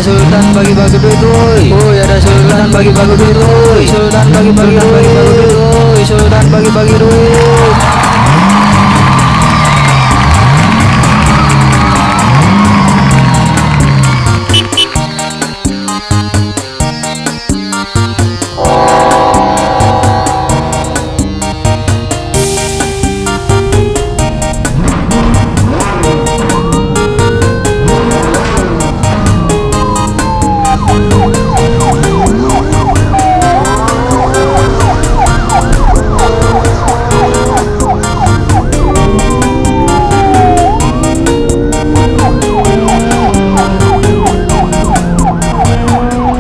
sultan bagi-bagi duit woi. Woi ada sultan bagi-bagi duit woi. Sultan bagi-bagi duit woi. Sultan bagi-bagi duit.